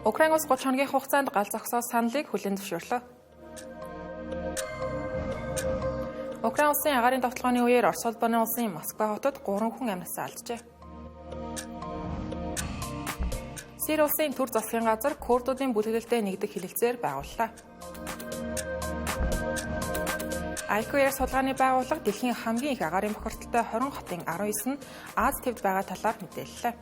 Украин улс 30 хоногийн хугацаанд гал зогсоос саналыг хүлээн зөвшөөрлөө. Украин улсын агаарын довтлооны үеэр Орос улбаны улсын Москва хотод 3 хүн амнасаа алджээ. Сири улсын төр засгийн газар курдуудын бүлэглэлтэй нэгдэх хэлэлцээр байгууллаа. IQAir судалгааны байгууллага дэлхийн хамгийн их агаарын бохирдолтой 20 хотын 19 нь Ази тивд байгаа талаар мэдээллээ.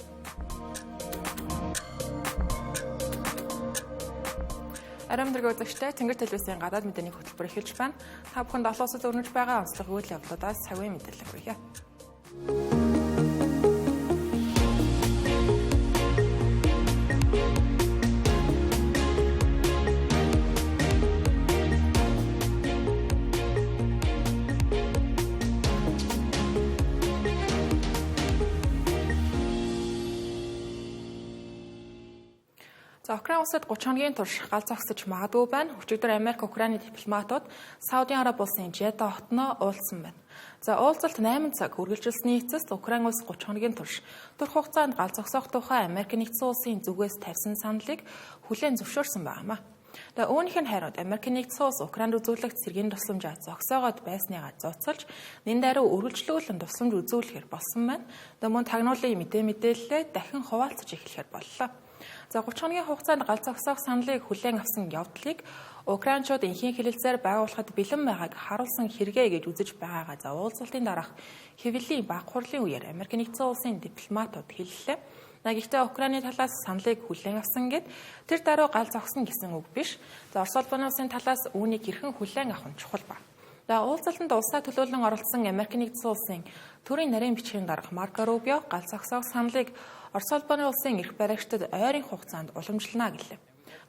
Орой мэдрэг үзэгчтэй Тэнгэр телевизийн гадаад мэдээний хөтөлбөр эхэлж байна. Та бүхэнд олон улсад өрнөж байгаа онцлог үйл явдлуудаас цагийн мэдээлэл хүргье. За Украин улсад 30 хоногийн турш гал зогсож магадгүй байна. Өчигдөр Америк Украины дипломатууд Саудын Араб улсын Жеда хотноо уулзсан байна. За уулзалт 8 цаг үргэлжилсэний эцэст Украин улс 30 хоногийн турш түр хугацаанд гал зогсоох тухай Америк нэгдсэн улсын зүгээс тавьсан саналыг хүлээн зөвшөөрсөн байна юм а. Тэгээ үүнийх нь хариуд Америк нэгдсэн улс Украинд үзүүлэх цэргийн тусламжаа зогсоогоод байсныгаа зууцалж нэн даруй үргэлжлүүлэн тусламж үзүүлэхээр болсон байна. Тэгээ мөн тагнуулын мэдээллээ дахин хуваалцаж эхлэхээр боллоо. За 30 хоногийн хугацаанд гал зогсоох саналыг хүлээн авсан явдлыг украинчууд энхийн хэлэлцээр байгуулахад бэлэн байгааг харуулсан хэрэгэ гэж үзэж байгаагаа за уулзалтын дараах хэвлэлийн баг хурлын үеэр Америк нэгдсэн улсын дипломатууд хэллээ. Гэхдээ Украины талаас саналыг хүлээн авсан гэд тэр даруй гал зогсно гэсэн үг биш. За Орос улбаны улсын талаас үүнийг хэрхэн хүлээн авах нь чухал ба. За уулзалтанд улсаа төлөөлөн оролцсон Америк нэгдсэн улсын төрийн нарийн бичгийн дарга Марко Рубио гал зогсоох саналыг Орос улбаны улсын эрх баригчдад ойрын хугацаанд уламжлана гэлээ.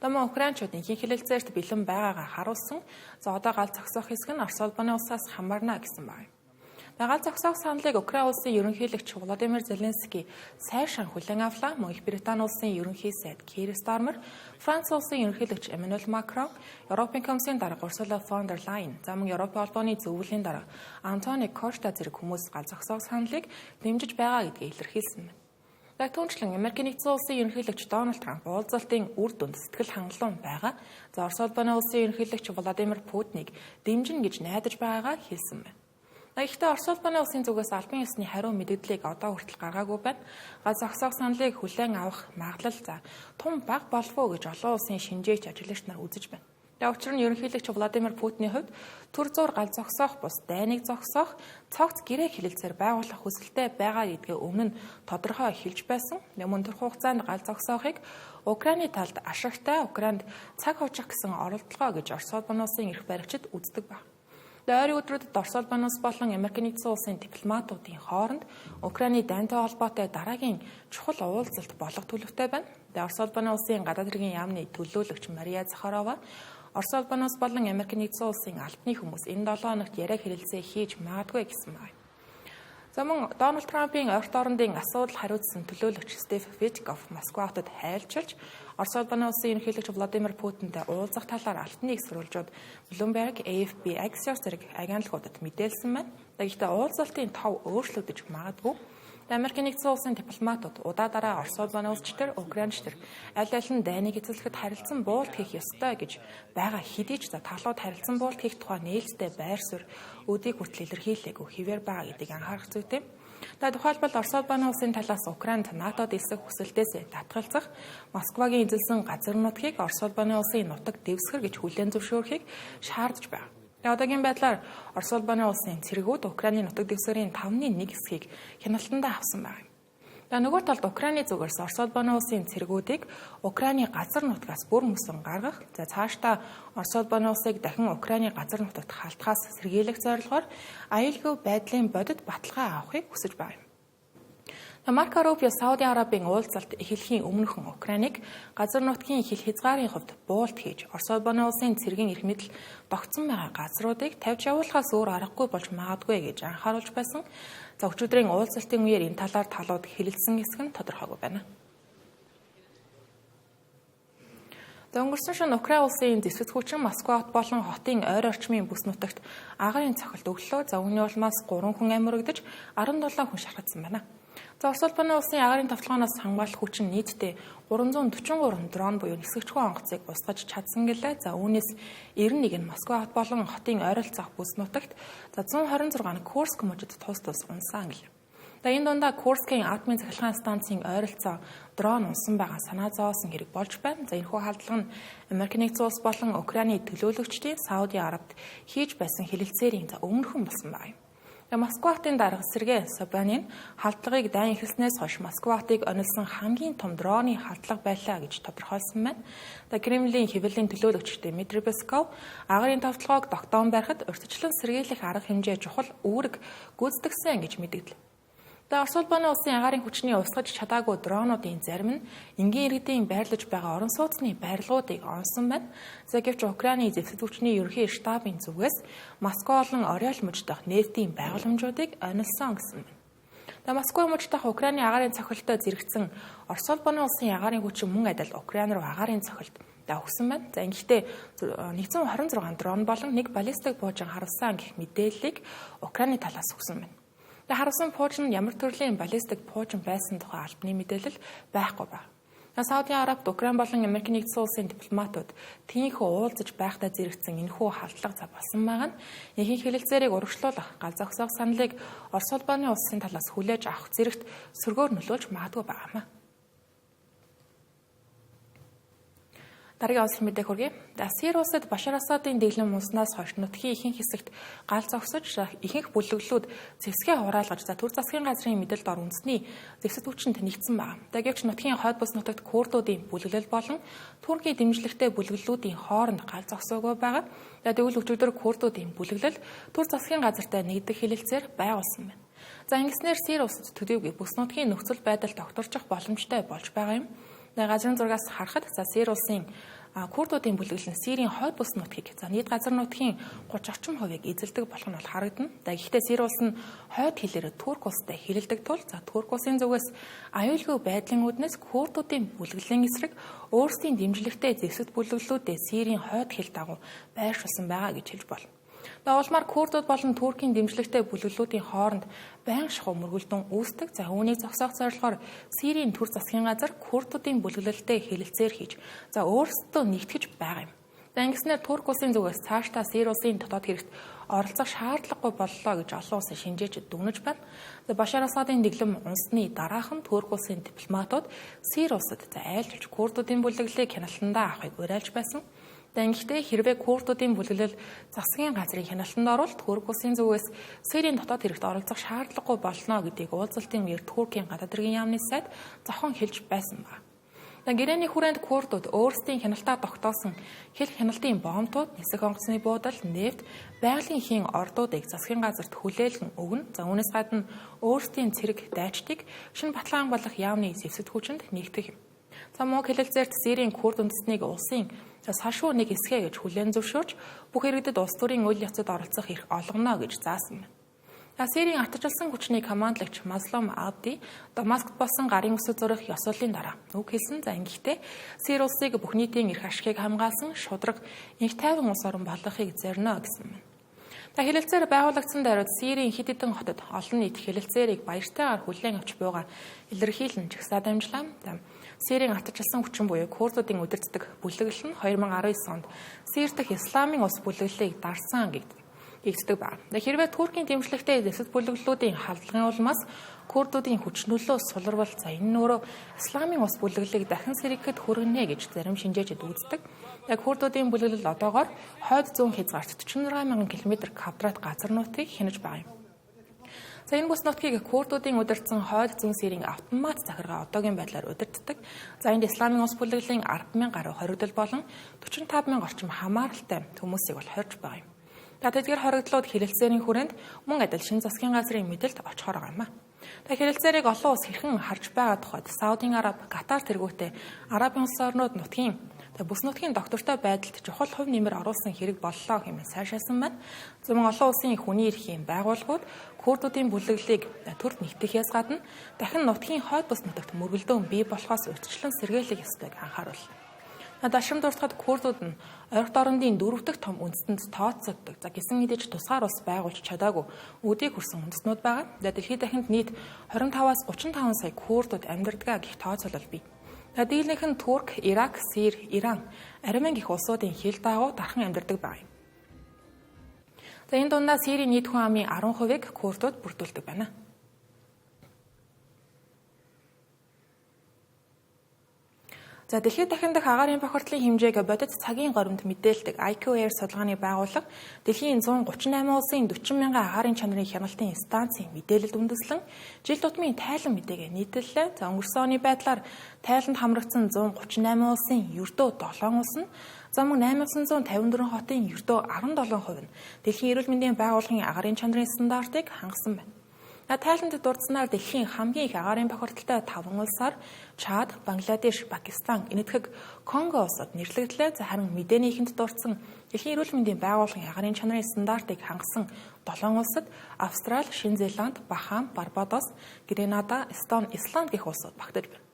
Домон украинчууд энхийн хэлэлцээрт бэлэн байгаагаа харуулсан. За одоо гал зогсоох хэсэг нь Орос улбаны улсаас хамаарна гэсэн байна. Гал зогсоох саналыг Украин улсын ерөнхийлөгч Владимир Зеленский сайшаан хүлээн авлаа. Мөн Их Британи улсын ерөнхий сайд Кир Стармер, Франц улсын ерөнхийлөгч Эммануэль Макрон, Европын комиссийн дарга Урсула фон дер Лайен, за мөн Европын холбооны зөвлөлийн дарга Антони Кошта зэрэг хүмүүс гал зогсоох саналыг дэмжиж байгаа гэдгийг илэрхийлсэн байна. За түүнчлэн Америк нэгдсэн улсын ерөнхийлөгч Дональд Трамп уулзалтын үр дүнд сэтгэл хангалуун байгаа. За Орос улбаны улсын ерөнхийлөгч Владимир Путиныг дэмжинэ гэж найдаж байгаагаа хэлсэн байна. Гэхдээ Орос улбаны улсын зүгээс албан ёсны хариу мэдээллийг одоо хүртэл гаргаагүй байна. Гал зогсоох саналыг хүлээн авах магадлал за тун бага болов уу гэж олон улсын шинжээч ажиглагч нар үзэж байна. Тэгээ учир нь ерөнхийлөгч Владимир Путиний хувьд төр зуур гал зогсоох бус дайныг зогсоох цогц гэрээ хэлэлцээр байгуулах хүсэлтэй байгаа гэдгээ өмнө нь тодорхой хэлж байсан. Мөн түр хугацаанд гал зогсоохыг Украины талд ашигтай, Украинд цаг хожих гэсэн оролдлого гэж Орос улбаны улсын эрх баригчид үздэг баг. Ойрын өдрүүдэд Орос улбаны улс болон Америк нэгдсэн улсын дипломатуудын хооронд Украины дайнтай холбоотой дараагийн чухал уулзалт болох төлөвтэй байна. Тэгээ Орос улбаны улсын гадаад хэргийн яамны төлөөлөгч Мария Захарова Орос улбаны улс болон Америк нэгдсэн улсын албаны хүмүүс энэ 7 хоногт яриа хэрэлцээ хийж магадгүй гэсэн байна. За мөн Дональд Трампын ойрт орондын асуудал хариуцсан төлөөлөгч Стив Виткоф Москва хотод хайлчилж Орос улбаны улсын ерөнхийлөгч Владимир Путинтэй уулзах талаар алтны их сурвалжууд Bloomberg, AFP, Axios зэрэг агентлагуудад мэдээлсэн байна. Гэхдээ уулзалтын тов өөрчлөгдөж магадгүй. Америк нэгдсэн улсын дипломатууд удаа дараа Орос улбаны улсч тэр Украинч тэр аль аль нь дайныг эзлэхэд харилцан буулт хийх ёстой гэж байгаа хэдий ч за талууд харилцан буулт хийх тухай нээлттэй байр суурь өдийг хүртэл илэрхийлээгүй хэвээр байгаа гэдгийг анхаарах зүйтэй. За тухайлбал Орос улбаны улсын талаас Украинд НАТО-д элсэх хүсэлтээс татгалзах, Москвагийн эзэлсэн газар нутгийг Орос улбаны улсын нутаг дэвсгэр гэж хүлээн зөвшөөрөхийг шаардж байна. Одоогийн байдлаар Орос улбаны улсын цэргүүд Украины нутаг дэвсгэрийн 1/5 хэсгийг хяналтандаа авсан байна. За нөгөө талд Украины зүгээс Орос улбаны улсын цэргүүдийг Украины газар нутгаас бүр мөсөн гаргах, за цаашдаа Орос улбаны улсыг дахин Украины газар нутагт халтахаас сэргийлэх зорилгоор аюулгүй байдлын бодит баталгаа авахыг хүсэж байна. Марко Рубио Саудын Арабын уулзалт эхлэхийн өмнөхөн Украиныг газар нутгийн хил хязгаарын хувьд буулт хийж Орос улбаны улсын цэргийн эрх мэдэл тогтсон байгаа газруудыг тавьж явуулахаас өөр аргагүй болж магадгүй гэж анхааруулж байсан. За өчигдрийн уулзалтын үеэр энэ талаар талууд хэлэлцсэн хэсэг нь тодорхойгүй байна. За өнгөрсөн шөнө Украин улсын зэвсэг хүчин Москва хот болон хотын ойр орчмын бүс нутагт агарын цохилт өглөө. За үүний улмаас 3 хүн амь өргөдөж 17 хүн шархагдсан байна. За Орос улбаны улсын агаарын товтлогооноос хамгаалах хүчин нийтдээ 343 дрон буюу нисгэгчгүй онгоцыг устгаж чадсан гэлээ. За үүнээс 91 нь Москва хот болон хотын ойролцоох бүс нутагт, за 126 нь Курск мужид тус тус унсан гэлээ. За энэ дундаа Курскийн атомын цахилгаан станцын ойролцоо дрон унсан байгаа санаа зовоосон хэрэг болж байна. За энэхүү халдлага нь Америк нэгдсэн улс болон Украины төлөөлөгчдийн Сауди Арабид хийж байсан хэлэлцээрийн за өмнөхөн болсон байна. Москва хотын дарга Сергей Собянин халдлагыг дайн эхэлснээс хойш Москва хотыг онилсон хамгийн том дроны халдлага байлаа гэж тодорхойлсон байна. За Кремлийн хэвлэлийн төлөөлөгч Дмитрий Песков агаарын товтлогоог тогтоон барихад урьдчилан сэргийлэх арга хэмжээ чухал үүрэг гүйцэтгэсэн гэж мэдэгдэл. За Орос улбаны улсын агаарын хүчний устгаж чадаагүй дронуудын зарим нь энгийн иргэдийн байрлаж байгаа орон сууцны барилгуудыг онсон байна. За гэвч Украины зэвсэг хүчний ерөнхий штабын зүгээс Москва болон Орел мужид дахь нефтийн байгууламжуудыг онилсон гэсэн байна. За Москва мужид дахь Украины агаарын цохилттой зэрэгцэн Орос улбаны улсын агаарын хүчин мөн адил Украин руу агаарын цохилт өгсөн байна. За ингэхдээ 126 дрон болон нэг баллистик буужин харуулсан гэх мэдээллийг Украины талаас өгсөн байна. Харуулсан пуужин нь ямар төрлийн баллистик пуужин байсан тухай албаны мэдээлэл байхгүй байна. Саудын Арабид Украин болон Америк нэгдсэн улсын дипломатууд тийнхүү уулзаж байхдаа зэрэгцэн энэхүү халдлага за болсон байгаа нь ихэнх хэлэлцээрийг урагшлуулах гал зогсоох саналыг Орос улбаны улсын талаас хүлээж авах зэрэгт сөргөөр нөлөөлж магадгүй байгаа юм. Дараагийн онцлог мэдээ хүргэе. Сири улсад Башар Асадын дэглэм унснаас хойш нутгийн ихэнх хэсэгт гал зогсож ихэнх бүлэглэлүүд зэвсгээ хураалгаж за төр засгийн газрын мэдээлэлд ор үндэсний зэвсэг хүчинд нэгдсэн байна. Гэвч нутгийн хойд бүс нутагт курдуудын бүлэглэл болон Туркийн дэмжлэгтэй бүлэглэлүүдийн хооронд гал зогсоогүй байгаа. Тэгвэл өчигдөр курдуудын бүлэглэл төр засгийн газартай нэгдэх хэлэлцээр байгуулсан байна. За ингэснээр Сири улсад төдийгүй бүс нутгийн нөхцөл байдал тогтворчих боломжтой болж байгаа юм. Газрын зургаас харахад за Сири улсын курдуудын бүлэглэл нь Сирийн хойд бүс нутгийг за нийт газар нутгийн 30 орчим хувийг эзэлдэг болох нь бол харагдана. За гэхдээ Сири улс нь хойд хилээр Турк улстай хилэлдэг тул за Турк улсын зүгээс аюулгүй байдлын үүднээс курдуудын бүлэглэлийн эсрэг өөрсдийн дэмжлэгтэй зэвсэгт бүлэглэлүүдээ Сирийн хойд хил дагуу байршуулсан байгаа гэж хэлж болно. Улмаар курдууд болон Туркийн дэмжлэгтэй бүлэглэлүүдийн хооронд байнга шахуу мөргөлдөн үүсдэг. За үүнийг зогсоох зорилгоор Сирийн төр засгийн газар курдуудын бүлэглэлтэй хэлэлцээр хийж за өөрсдөө нэгтгэж байгаа юм. За ингэснээр Турк улсын зүгээс цаашдаа Сири улсын дотоод хэрэгт оролцох шаардлагагүй боллоо гэж олон улсын шинжээчид дүгнэж байна. За Башар Асадын дэглэм унсны дараахан Турк улсын дипломатууд Сири улсад за айлчилж курдуудын бүлэглэлийг хяналтандаа авахыг уриалж байсан. Гэхдээ хэрвээ курдуудын бүлэглэл засгийн газрын хяналтанд орвол Турк улсын зүгээс Сирийн дотоод хэрэгт оролцох шаардлагагүй болно гэдгийг уулзалтын үеэр Туркийн гадаад хэргийн яамны сайд зохион хэлж байсан ба. Гэрээний хүрээнд курдууд өөрсдийн хяналтаа тогтоосон хил хяналтын бомтууд, нисэх онгоцны буудал, нефть, байгалийн хийн ордуудыг засгийн газарт хүлээлгэн өгнө. За үүнээс гадна өөрсдийн цэрэг дайчдыг шинэ батлан болох яамны зэвсэгт хүчинд нэгтгэх юм. За мөн хэлэлцээрт Сирийн курд үндэстнийг улсын салшгүй нэг хэсгээ гэж хүлээн зөвшөөрч бүх иргэдэд улс төрийн үйл явцад оролцох эрх олгоно гэж заасан байна. Сирийн атарчилсан хүчний командлагч Маслом Абди Дамаскт болсон гарын өсөж зурах ёслолын дараа үг хэлсэн. За ингэхдээ Сири улсыг бүх нийтийн эрх ашигыг хамгаалсан шударга инх тайван улс орон болгохыг зорино гэсэн байна. Хэлэлцээр байгуулагдсан даруйд Сирийн хэд хэдэн хотод олон нийт хэлэлцээрийг баяртайгаар хүлээн авч буйгаа илэрхийлэн жагсаа дамжлаа. Сирийн атарчилсан хүчин буюу курдуудын удирддаг бүлэглэл нь 2019 онд Сири дахь Исламын улс бүлэглэлийг дарсан гэгддэг байна. Хэрвээ Туркийн дэмжлэгтэй зэвсэг бүлэглэлүүдийн халдлагын улмаас курдуудын хүч нөлөө суларвал за энэ нь өөрөө Исламын улс бүлэглэлийг дахин сэргээхэд хүргэнэ гэж зарим шинжээчид үздэг. Яг курдуудын бүлэглэл одоогоор хойд зүүн хязгаарт 46 мянган км квадрат газар нутгийг хянаж байгаа юм. За энэ бүс нутгийг курдуудын удирдсан хойд зүүн Сирийн автомат захиргаа одоогийн байдлаар удирддаг. За энд Исламын улс бүлэглэлийн 10,000 гаруй хоригдол болон 45,000 орчим хамааралтай хүмүүсийг бол хорж байгаа юм. За тэдгээр хоригдлууд хэлэлцээрийн хүрээнд мөн адил шинэ засгийн газрын мэдэлд очихоор байгаа юм а. Хэлэлцээрийг олон улс хэрхэн харж байгаа тухайд Саудын Араб, Катар тэргүүтээ Арабын улс орнууд нутгийн бүс нутгийн доктортой байдалд чухал хувь нэмэр оруулсан хэрэг боллоо хэмээн сайшаасан байна. Зөвхөн олон улсын хүний эрхийн байгууллагууд курдуудын бүлэглэлийг төрд нэгтгэхээс гадна дахин нутгийн хойд бүс нутагт мөргөлдөөн бий болохоос урьдчилан сэргийлэх ёстойг анхааруулна. Дашим дурдахад курдууд нь ойрхон орондын дөрөв дэх том үндэстэнд тооцогддог. За гисэн хэдий ч тусгаар улс байгуулж чадаагүй үүдийг хүрсэн үндэстнүүд байгаа. За дэлхийд дахинд нийт 25-аас 35 сая курдууд амьдардаг гэх тооцоолол бий. За дийлэнх нь Турк, Ирак, Сир, Иран, Армен гэх улсуудын хил дагуу дархан амьдардаг байгаа юм. За энэ дундаа Сирийн нийт хүн амын 10%-ыг курдууд бүрдүүлдэг байна. За дэлхийд дахин дах агаарын бохирдлын хэмжээг бодит цагийн горимд мэдээлдэг IQ Air судалгааны байгууллага дэлхийн 138 улсын 40 мянган агаарын чанарын хяналтын станцын мэдээлэлд үндэслэн жил тутмын тайлан мэдээгээ нийтэллээ. За өнгөрсөн оны байдлаар тайланд хамрагдсан 138 улсын ердөө 7 улс нь за мөн 8954 хотын ердөө 17% нь дэлхийн эрүүл мэндийн байгууллагын агаарын чанарын стандартыг хангасан байна. Тайланд дурдсанаар дэлхийн хамгийн их агаарын бохирдолтой 5 улсаар Чад, Бангладеш, Пакистан, Энэтхэг, Конго улсад нэрлэгдлээ. За харин мэдээний ихэнд дурдсан дэлхийн эрүүл мэндийн байгууллагын агаарын чанарын стандартыг хангасан 7 улсад Австрали, Шинэ Зеланд, Бахам, Барбадос, Гренада, Эстон, Исланд гэх улсууд багтаж байна.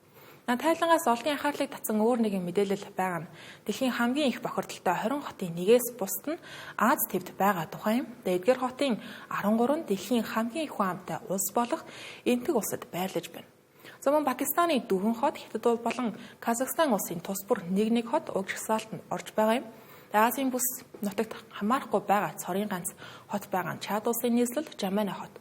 Тайлангаас олонний анхаарлыг татсан өөр нэгэн мэдээлэл байгаа нь дэлхийн хамгийн их бохирдолтой 20 хотын нэгээс бусд нь Ази тивд байгаа тухай юм. Эдгээр хотын 13 нь дэлхийн хамгийн их хүн амтай улс болох Энэтхэг улсад байрлаж байна. За мөн Пакистаны 4 хот, Хятад болон Казахстан улсын тус бүр нэг хот уг жагсаалтанд орж байгаа юм. Азийн бүс нутагт хамаарахгүй байгаа цорын ганц хот байгаа нь Чад улсын нийслэл Жамайна хот.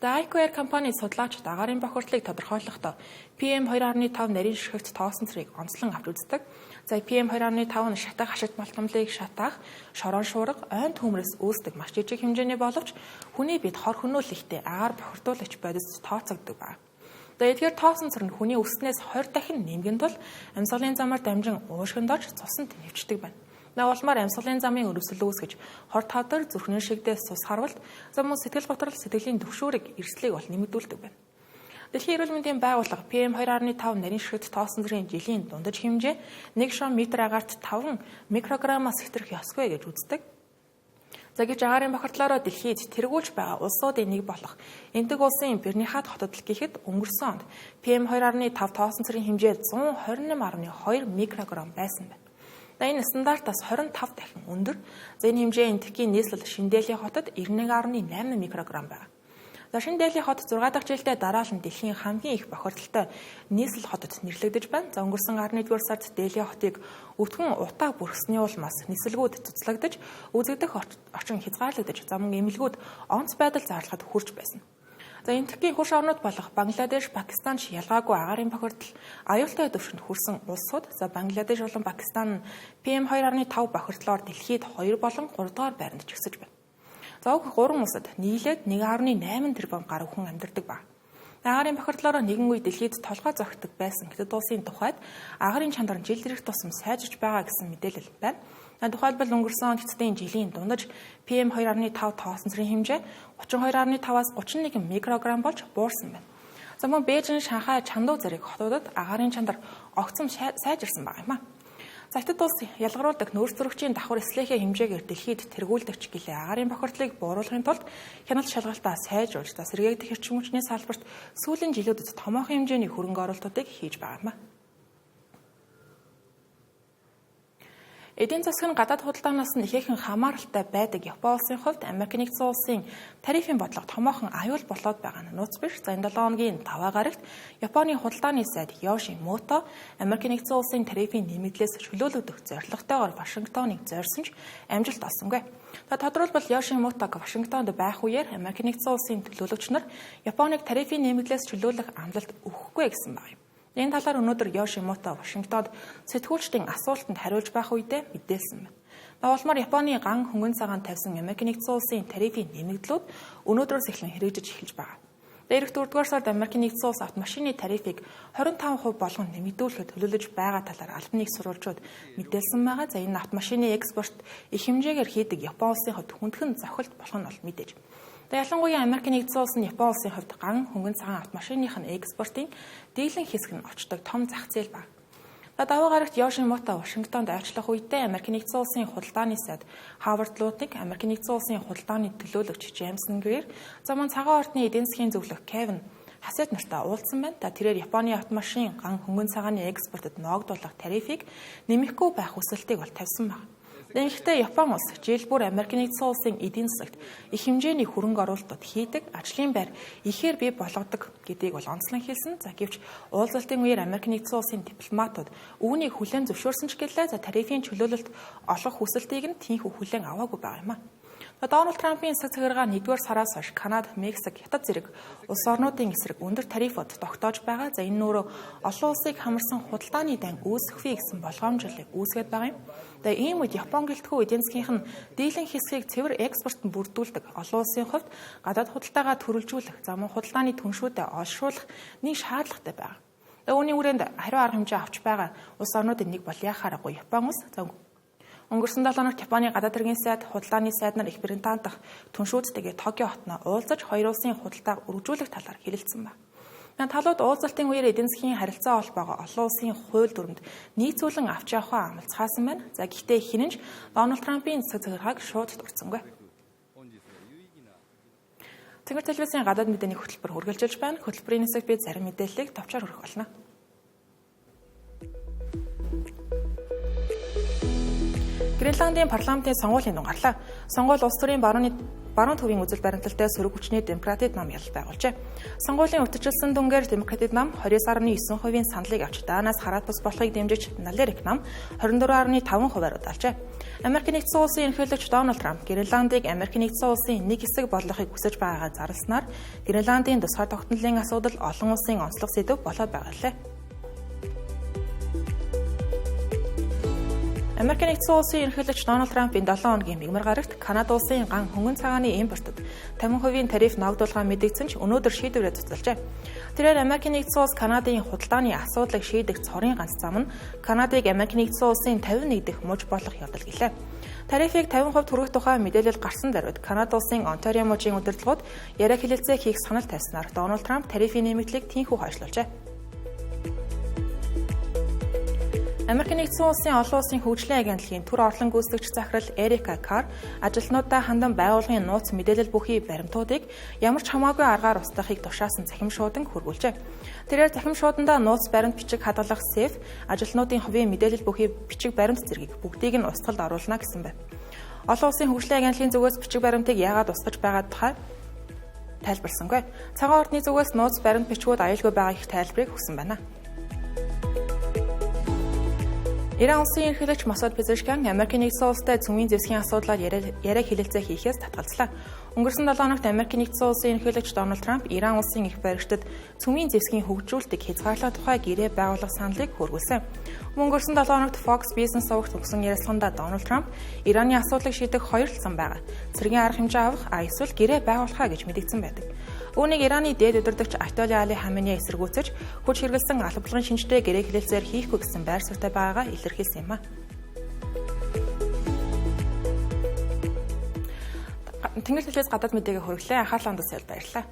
IQ Air компани судлаачид агаарын бохирдлыг тодорхойлохдоо PM2.5 нарийн ширхэгт тоосон цэргийг онцлон авч үздэг. За PM2.5 нь шатах хашигт малтамлыг шатаах, шорон шуурга, ойн төмрөөс үүсдэг маш жижиг хэмжээний боловч хүний биед хор хөнөөлөлтэй агаар бохирдуулагч бодис тооцогддог байна. За эдгээр тоосон цэр нь хүний өснөөс 20 дахин нэмгэн тул амьсгалын замаар дамжин уушгинд орж цуснд нэвчдэг байна. Улмаар амьсгалын замын өрөвсөл үүсгэж хор тавдар, зүрхний шигдээс цус харвалт, за мөн сэтгэл готрол, сэтгэлийн төвшүүрэг эрсдлийг бол нэмэгдүүлдэг байна. Дэлхийн эрүүл мэндийн байгууллага PM2.5 нарийн ширхэгт тоосон зэргийн жилийн дундаж хэмжээ 1 шон метр агаарт 5 микрограммаас хэтрэх ёсгүй гэж үздэг. За гэвч агаарын бохирдлоороо дэлхийд тэргүүлж байгаа улсуудын нэг болох Энэтхэг улсын Бэрнихат хотод л гэхэд өнгөрсөн онд PM2.5 тоосон цэргийн хэмжээ 128.2 микрограмм байсан байна. Энэ стандартаас 25 дахин өндөр. За энэ хэмжээ Энэтхэгийн нийслэл Шинэ Дэлхий хотод 91.8 микрограмм байна. За Шинэ Дэлхий хот 6 дахь жилдээ дараалан дэлхийн хамгийн их бохирдолтой нийслэл хотод нэрлэгдэж байна. За өнгөрсөн 11-р сард Дэлхий хотыг өвтгөн утаа бүрхсэний улмаас нисэлгүүд цуцлагдаж, үзэгдэх орчин хязгаарлагдаж, за мөн эмнэлгүүд онц байдал зарлахад хүрч байсан. За Энэтхэгийн хурш орнууд болох Бангладеш, Пакистан ч ялгаагүй агаарын бохирдол аюултай түвшинд хүрсэн улсууд. За Бангладеш болон Пакистан нь PM2.5 бохирдлоор дэлхийд 2 болон 3 дугаар байранд жигсэж байна. За уг 3 улсад нийлээд 1.8 тэрбум гаруй хүн амьдардаг ба. Агаарын бохирдлоороо нэгэн үе дэлхийд толгой зогтдог байсан Хятад улсын тухайд агаарын чанар жил ирэх тусам сайжирч байгаа гэсэн мэдээлэл байна. Тухайлбал өнгөрсөн он Хятадын жилийн дундаж PM2.5 тоосон цэргийн хэмжээ 32.5-аас 31 микрограмм болж буурсан байна. За мөн Бээжин, Шанхай, Чанду зэрэг хотуудад агаарын чанар огцом сайжирсан байгаа юм а. За Хятад улс ялгаруулдаг нөөц зөрөгчийн давхар эслэхээ хэмжээгээр дэлхийд тэргүүлдэгч гэлээ агаарын бохирдлыг бууруулахын тулд хяналт шалгалтаа сайжруулж, за сэргээгдэх эрчим хүчний салбарт сүүлийн жилүүдэд томоохон хэмжээний хөрөнгө оруулалтуудыг хийж байгаа юм а. Эдийн засаг нь гадаад худалдаанаас нь ихээхэн хамааралтай байдаг Япон улсын хувьд Америк нэгдсэн улсын тарифын бодлого томоохон аюул болоод байгаа нь нууц биш. За энэ 7 хоногийн даваа гарагт Японы худалдааны сайд Йошимото Америк нэгдсэн улсын тарифын нэмэгдлээс чөлөөлөгдөх зорилготойгоор Вашингтоныг зорьсон ч амжилт олсонгүй. Тодорхойлбол Йошимотог Вашингтонд байх үеэр Америк нэгдсэн улсын төлөөлөгч нар Японыг тарифын нэмэгдлээс чөлөөлөх амлалт өгөхгүй гэсэн байна. Энэ талаар өнөөдөр Йошимото Вашингтонд сэтгүүлчдийн асуултанд хариулж байх үедээ мэдээлсэн байна. Улмаар Японы ган хөнгөн цагаан тавьсан Америк нэгдсэн улсын тарифын нэмэгдлүүд өнөөдрөөс эхлэн хэрэгжиж эхэлж байгаа. Дээрх 4-р сард Америк нэгдсэн улс автомашины тарифыг 25% болгон нэмэгдүүлэхэд төлөвлөж байгаа талаар албаны их сурвалжууд мэдээлсэн байгаа. За энэ автомашины экспорт их хэмжээгээр хийдэг Япон улсын хувьд хүндхэн зохилт болох нь бол мэдээж. Ялангуяа Америк нэгдсэн улс нь Япон улсын хувьд ган хөнгөн цагаан автомашиных нь экспортын дийлэн хэсэг нь очдог том зах зээл баг. Даваа гарагт Йошимото Вашингтонд ойрчлох үедээ Америк нэгдсэн улсын худалдааны сайд Хавард Лутник, Америк нэгдсэн улсын худалдааны төлөөлөгч Джеймсон Грир, за мөн цагаан ордны эдийн засгийн зөвлөх Кевин Хасед нартай уулзсан байна. За тэрээр Японы автомашин ган хөнгөн цагааны экспортод ноогдуулах тарифыг нэмэхгүй байх хүсэлтийг бол тавьсан байна. Тэгэхдээ Япон улс жил бүр Америк нэгдсэн улсын эдийн засагт их хэмжээний хөрөнгө оруулалтууд хийдэг, ажлын байр ихээр бий болгодог гэдгийг бол онцлон хэлсэн. За гэвч уулзалтын үеэр Америк нэгдсэн улсын дипломатууд үүнийг хүлээн зөвшөөрсөн ч гэлээ за тарифын чөлөөлөлт олгох хүсэлтийг нь тийнхүү хүлээн аваагүй байгаа юм а. Дональд Трампын засаг захиргаа 1-р сараас хойш Канада, Мексик, Хятад зэрэг улс орнуудын эсрэг өндөр тарифууд тогтоож байгаа. За энэ нь өөрөө олон улсыг хамарсан худалдааны дан үүсгэхүй гэсэн болгоомжлолыг үүсгээд байгаа юм. Тэгээ ийм үед Япон гэлтгүү эдийн засгийнх нь дийлэн хэсгийг цэвэр экспортод бүрдүүлдэг. Олон улсын хувьд гадаад худалдаагаа төрөлжүүлэх, за мөн худалдааны түншүүдэд олшруулах нэг шаардлагатай байгаа. Тэгээ үүний хүрээнд хариу арга хэмжээ авч байгаа улс орнуудын нэг бол яхаарахгүй Япон улс. За өнгөрсөн 7 хоногт Японы гадаад хэргийн сайд, худалдааны сайд нар Их Британи дахь түншүүдтэйгээ Токио хотноо уулзаж хоёр улсын худалдааг өргөжүүлэх талаар хэлэлцсэн байна. Талууд уулзалтын үеэр эдийн засгийн харилцаа холбоогоо олон улсын хууль дүрмэнд нийцүүлэн авч явахаа амлацгаасан байна. За гэхдээ хэн нь ч Дональд Трампын засаг захиргааг шууд дурдсангүй. Цэнгэр телевизийн гадаад мэдээний хөтөлбөр үргэлжилж байна. Хөтөлбөрийн хэсэгт би зарим мэдээллийг товчоор хүргэх болно. Гренландын парламентын сонгуулийн дүн гарлаа. Сонгуул улс төрийн баруун төвийн үзэл баримтлалтай сөрөг хүчний Демократид нам ялалт байгуулжээ. Сонгуулийн урьдчилсан дүнгээр Демократид нам 29.9% саналыг авч Данаас хараат бус болохыг дэмжиж Налерик нам 24.5%-аар удаалжээ. Америк нэгдсэн улсын ерөнхийлөгч Дональд Трамп Гренландыг Америк нэгдсэн улсын нэг хэсэг болгохыг хүсэж байгаагаа зарласнаар Гренландын тусгаар тогтнолын асуудал олон улсын онцлог сэдэв болоод байгаа лээ. Америк нэгдсэн улсын ерөнхийлөгч Дональд Трамп энэ 7 хоногийн мягмар гарагт Канада улсын ган хөнгөн цагааны импортод 50% тариф ноогдуулахаа мэдэгдсэн ч өнөөдөр шийдвэрээ цуцалжээ. Тэрээр Америк нэгдсэн улс Канадын худалдааны асуудлыг шийдэх цорын ганц зам нь Канадыг Америк нэгдсэн улсын 51 дэх муж болох явдал гэлээ. Тарифыг 50% хүргэх тухай мэдээлэл гарсан даруйд Канада улсын Онтарио мужийн удирдлагууд яриа хэлэлцээ хийх санал тавьснаар Дональд Трамп тарифын нэмэгдлийг тийнхүү хойшлуулжээ. Америк нэгдсэн улсын олон улсын хөгжлийн агентлагийн төр орлон гүйцэтгэгч захирал Эрика Карр ажилтнуудаа хандан байгууллагын нууц мэдээлэл бүхий баримтуудыг ямар ч хамаагүй аргаар устгахыг тушаасан цахим шуудан хөргүүлжээ. Тэрээр цахим шуудандаа нууц баримт бичиг хадгалах сейф, ажилтнуудын хувийн мэдээлэл бүхий бичиг баримт зэргийг бүгдийг нь устгалд оруулна гэсэн байв. Олон улсын хөгжлийн агентлагийн зүгээс бичиг баримтыг яагаад устгаж байгаа тухай тайлбарласангүй. Цагаан ордны зүгээс нууц баримт бичгүүд аюулгүй байгаа их тайлбарыг өгсөн байна. Иран улсын ерөнхийлөгч Масуд Пезешкиан Америк нэгдсэн улстай цөмийн зэвсгийн асуудлаар яриа хэлэлцээ хийхээс татгалзлаа. Өнгөрсөн 7 хоногт Америк нэгдсэн улсын ерөнхийлөгч Дональд Трамп Иран улсын эрх баригчдад цөмийн зэвсгийн хөгжүүлэлтийг хязгаарлах тухай гэрээ байгуулах саналыг хөрвүүлсэн. Өнгөрсөн 7 хоногт Fox Business сувагт өгсөн ярилцлаганда Дональд Трамп Ираны асуудлыг шийдэх хоёр л зам байгаа. Цэргийн арга хэмжээ авах, эсвэл гэрээ байгуулахаа гэж мэдэгдсэн байдаг. Үүнийг Ираны дээд удирдагч Айтолла Али Хаменей эсэргүүцэж хүч хэрэглэсэн албалгын шинжтэй гэрээ хэлэлцээр хийхгүй гэсэн байр суурьтай байгаагаа илэрхийлсэн юм а. Тэнгэр төлөөс гадаад мэдээгээ хүргэлээ. Анхаарлаа хандуулсанд баярлалаа.